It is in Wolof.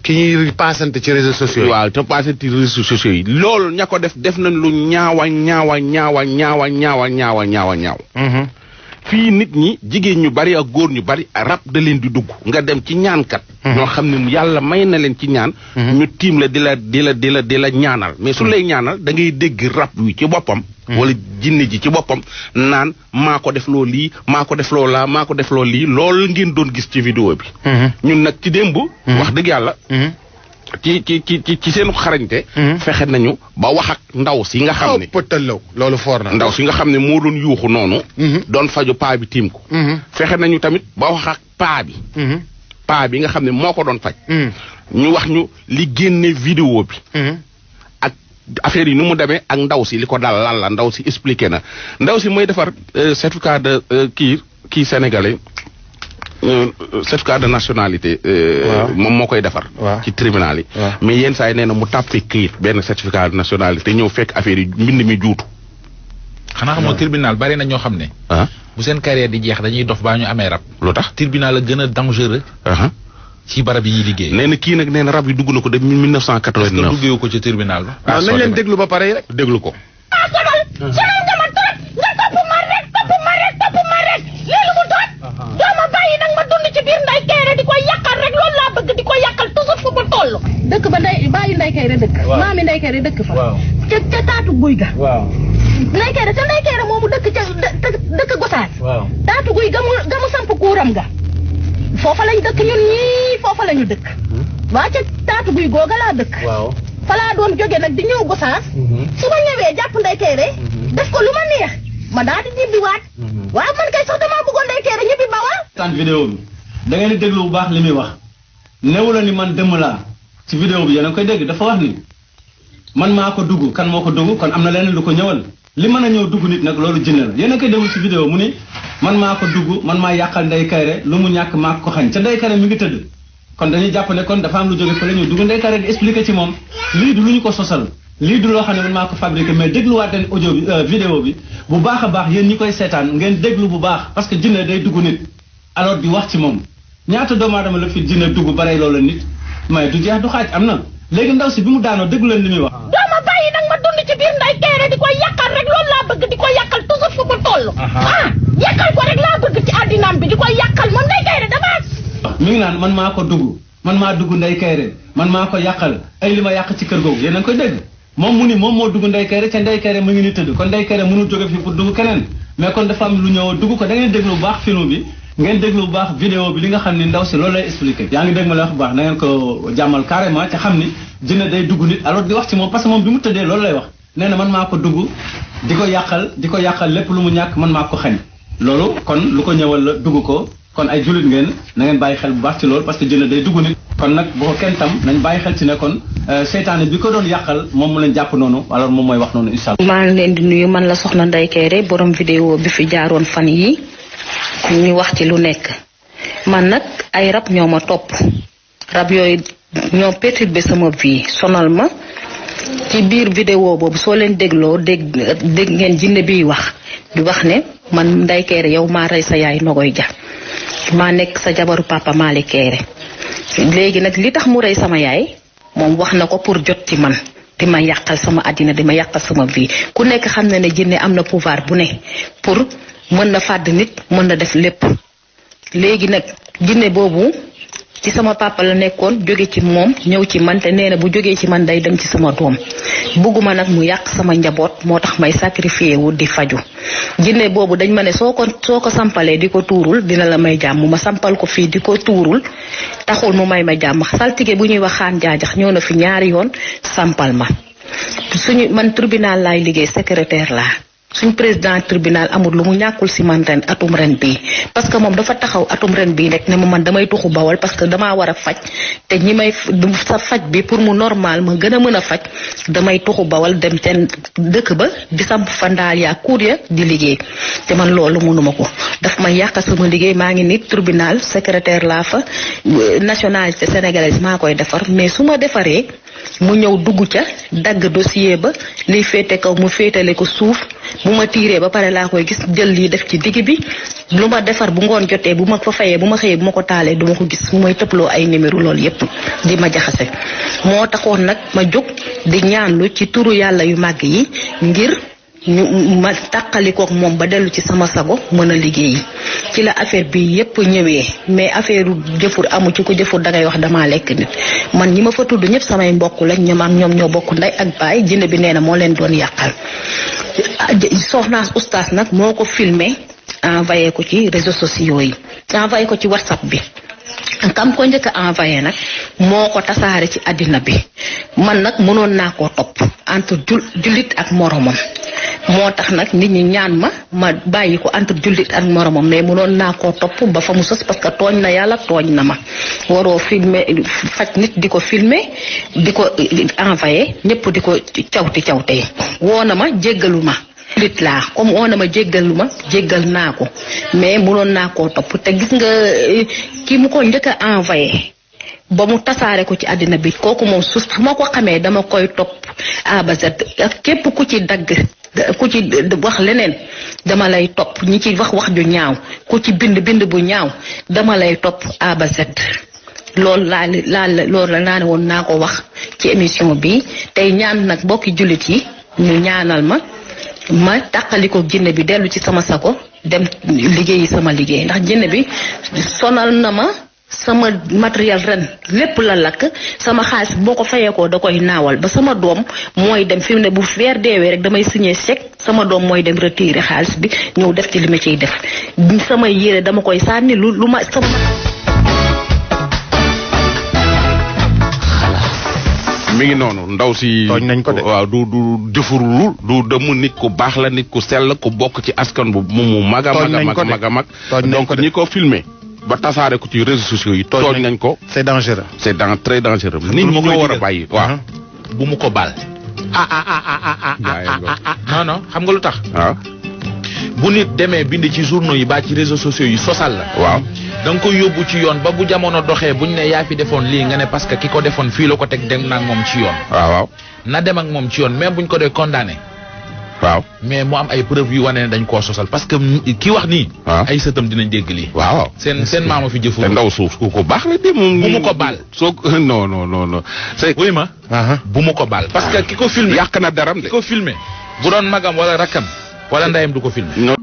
ki ñuy paasante ci réseaux sociaux yi. waaw te paasante ci réseaux sociaux yi loolu ña ko def nañ lu ñaawa. fii nit ñi jigéen ñu bari ak góor ñu bari rab da leen di dugg nga dem ci ñaankat. ñoo xam ne yàlla may na leen ci ñaan. ñu tiim la di la ñaanal mais su lay ñaanal da ngay dégg rab wi ci boppam. wala jinne ji ci boppam naan maa ko def loo lii maa ko def loo laa maa ko def loo lii loolu ngeen doon gis ci vidéo bi. ñun nag ci démb. wax dëgg yàlla. ci seen xarañte. fexe nañu ba wax ak ndaw si nga xam ne. loolu foor na. ndaw si nga xam ne moo doon yuuxu noonu. doon faju paa bi tiim ko. fexe nañu tamit ba wax ak paa bi. paa bi nga xam ne moo ko doon faj. ñu wax ñu li génne vidéo bi. ak affaire yi nu mu demee ak ndaw si li ko dal lan la ndaw si expliqué na ndaw si mooy defar certificat de kii sénégalais. certificat de nationalité. moom moo koy defar. ci tribunal yi. mais yenn saa yi nee na mu tàppee këyit benn certificat de nationalité ñëw fekk affaire yi mbind mi juutu. xanaa xamoo tribunal bari na ñoo xam ne. bu seen carrière di jeex dañuy dof baa ñu amee rab. lu tax tribunal la gën a dangereux. ci barab yi ñuy liggéey. nee na kii nag nee na rab yi dugg na ko depuis 1989. est-ce que duggee ko ci tribunal ba. waaw nañ leen déglu ba pare rek déglu ko. dëkk ba bàyyi Ndeye Kairé dëkk. maami Ndeye Kairé dëkk fa. ca taatu guy ga. Ndeye Kairé te Ndeye Kairé moomu dëkk dëkk Gosaas. taatu guy ga mu samp kuuram ga. foofa lañ dëkk ñun ñii foofa lañu dëkk. waa ca taatu guy googa laa dëkk. fa laa doon jóge nag di ñëw Gosaas. su ma ñëwee jàpp Ndeye Kairé. def ko lu ma neex ma daal di ñibbiwaat. waaw man kay sax damaa bëggoon Ndeye Kairé ñibbi ba waa. tant vidéo bi da ngeen di déglu bu baax li muy wax néew la ni man dëmm laa ci vidéo bi yéen a koy dégg dafa wax ni man maa ko dugg kan moo ko dugg kon am na leneen lu ko ñëwal li mën a ñëw dugg nit nag loolu jinne la yéen a koy déglu ci vidéo mu ni man maa ko dugg man maa yàqal Ndeye Kairé lu mu ñàkk maa ko xañ ca Ndeye Kairé mi ngi tëdd kon dañuy jàpp ne kon dafa am lu jóge fa la ñu dugg Ndeye Kairé di expliquer ci moom lii du lu ñu ko sosal lii du loo xam ne man maa ko fabriqué mais dégluwaat leen audio bi vidéo bi bu baax a baax yéen ñi koy seetaan ngeen déglu bu baax parce que jinne day dugg nit alors di wax ci moom ñaata doomu aadama la fi jinne dugg barey loola nit mais du jeex du xaaj am na léegi ndaw si bi mu daanoo déglu leen li muy wax. dooma bàyyi nag ma dund ci biir Ndeye Kairé di ko yàqal rek loolu laa bëgg di ko yàqal toujours fu mu toll. yàqal ko rek laa bëgg ci àddinaam bi di ko yàqal moom Ndeye Kairé damaa. mi ngi naan man maa ko dugg man maa dugg Ndeye Kairé man maa ko yàqal ay li ma yàq ci kër googu yéen a ngi koy dégg moom mu ni moom moo dugg Ndeye Kairé ca Ndeye Kairé mu ngi ni tëdd kon Ndeye Kairé mënul jóge fii pour dugg keneen mais kon dafa am lu ñëw dugg ko da ngeen déglu bu baax film bi ngeen déglu bu baax vidéo bi li nga xam ni ndaw si loolu lay expliqué yaa ngi dégg ma la wax bu baax na ngeen ko jàmmal carrément ca xam ni jinne day dugg nit alors di wax ci moom parce que moom bi mu tëddee loolu lay wax nee na man maa ko dugg di ko yàqal lépp lu mu ñàkk man maa ko xañ loolu kon lu ko ñëwal la dugg ko kon ay jullit ngeen na ngeen bàyyi xel bu baax ci loolu parce que jinne day dugg nit kon nag bu ko kenn tam nañ bàyyi xel ci ne kon seytaane bi ko doon yàqal moom mu leen jàpp noonu alors moom mooy wax noonu incha allah. maa ngi leen di nuyu man la soxna Ndeye Kairé borom vidéo bi fi jaaroon fan yi ñu wax ci lu nekk man nag ay rab ñoo ma topp rab yooyu ñoo perturbé sama vie sonal ma ci biir vidéo boobu soo leen dégloo dégg ngeen jinne biy wax di wax ne man Ndeye Kairé yow maa rey sa yaay Nogoy Ja maa nekk sa jabaru papa Malick Kairé léegi nag li tax mu rey sama yaay moom wax na ko pour jot ci man di ma yàqal sama àddina di ma yàqal sama vie ku nekk xam na ne jinne am na pouvoir bu ne pour mën na fàdd nit mën na def lépp léegi nag jinne boobu ci sama papa la nekkoon jóge ci moom ñëw ci man te nee na bu jógee ci man day dem ci sama doom bugguma nag mu yàq sama njaboot moo tax may sacrifié wu di faju jinne boobu dañ ma ne soo ko sampalee di ko tuurul dina la may jàmm ma sampal ko fii di ko tuurul taxul mu may ma jàmm saltige bu ñuy wax xaan jaajax ñëw na fi ñaari yoon sampal ma man tribunal laay liggéey secrétaire laa suñ président tribunal amul lu mu ñàkkul si man ren atum ren bii parce que moom dafa taxaw atum ren bii rek ne ma man damay tuxu Bawol parce que damaa war a faj te ñi may sa faj bi pour mu normal ma gën a mën a faj damay tuxu Bawol dem seen dëkk ba di samp fa ndaal yaa kuur ya di liggéey te man loolu mënuma ko daf may yàq sama liggéey maa ngi nit tribunal secrétaire laa fa nationalité sénégalaise maa koy defar mais su ma defaree mu ñëw dugg ca dagg dossier ba liy féete kaw mu féetale ko suuf bu ma tiiree ba pare laa koy gis jël lii def ci digg bi lu ma defar bu ngoon jotee bu ma fa fayee bu ma xëyee bu ma ko taalee du ma ko gis mu may tëploo ay numéro loolu yépp di ma jaxase moo taxoon nag ma jóg di ñaanlu ci turu yàlla yu màgg yi ngir ma tàqalikook moom ba dellu ci sama sago mën a liggéeyi ci la affaire bi yépp ñëwee mais affaire jëfur amu ci ko jëfur dangay wax damaa lekk nit man ñi ma fa tudd ñëpp samay mbokk lañ ñoom ñoo bokk ndey ak baay jinne bi nee na moo leen doon yàqal soxnaas oustaz nag moo ko filmé envoyé ko ci réseaux sociaux yi envoyé ko ci WhatsApp bi kam ko njëkk a envoyé nag moo ko tasaare ci àddina bi man nag mënoon naa koo topp entre jullit ak moromam moo tax nag nit ñi ñaan ma bàyyi ko entre jullit ak moromam mais mënoon naa koo topp ba fa mu sës parce que tooñ na yàlla tooñ na ma waroo filmer faj nit di ko filmer di ko envoyé ñëpp di ko cawte woo na ma jéggalu ma lit laa comme woo na ma jéggal naa ko mais mënoon naa koo topp te gis nga ki mu ko njëkk a envoyé ba mu tasaare ko ci àddina bi kooku moom su ma ko xamee dama koy topp A ba Z ak képp ku ci dagg ku ci wax leneen dama lay topp ñi ci wax ju ñaaw ku ci bind bu ñaaw dama lay topp A ba Z loolu loolu la ne woon naa ko wax ci émission bi tey ñaan nag bokki jullit yi ñu ñaanal ma tàqaliko jinne bi dellu ci sama sago dem liggéeyi sama liggéey ndax jinne bi sonal na ma sama matériel ren lépp la lakk sama xaalis boo ko fayeekoo da koy naawal ba sama doom mooy dem fi mu ne bu weer deewee rek damay signé chèque sama doom mooy dem retirer xaalis bi ñëw def ci li ma ciy def samay yére dama koy sànni lu ma sama mi ngi noonu ndaw si tooñ nañ ko de waaw du jëfurlu du dëmm nit ku baax la nit ku sell ku bokk ci askan bu mu mag a mag donc ñi ko filmé ba tasaare ko ci réseaux sociaux yi tooñ nañ ko c'est dangereux très dangereux nit ñi ñoo war a bàyyi waaw bu mu ko baal non xam nga lu tax waaw bu nit demee bind ci journaux yi ba ci réseaux sociaux yi sosal la waaw da nga koy yóbbu ci yoon ba bu jamono doxee buñ ne yaa fi defoon lii nga ne parce que ki ko defoon fii la ko teg dem naag moom ci yoon waaw na dem ak moom ci yoon même buñ ko dee condamné waaw mais mu am ay preuve yu wane ne dañ koo sosal parce que ki wax nii ay sëtam dinañ dégg lii waaw seen maama fi jëfu ndaw suuf ku ko baax la de moom bu mu ko baal soo non c'est wuy ma bu mu ko baal parce que ki ko filmé yàq na daram de ki ko filmé bu doon magam wala rakkam wala ndayam du ko filmé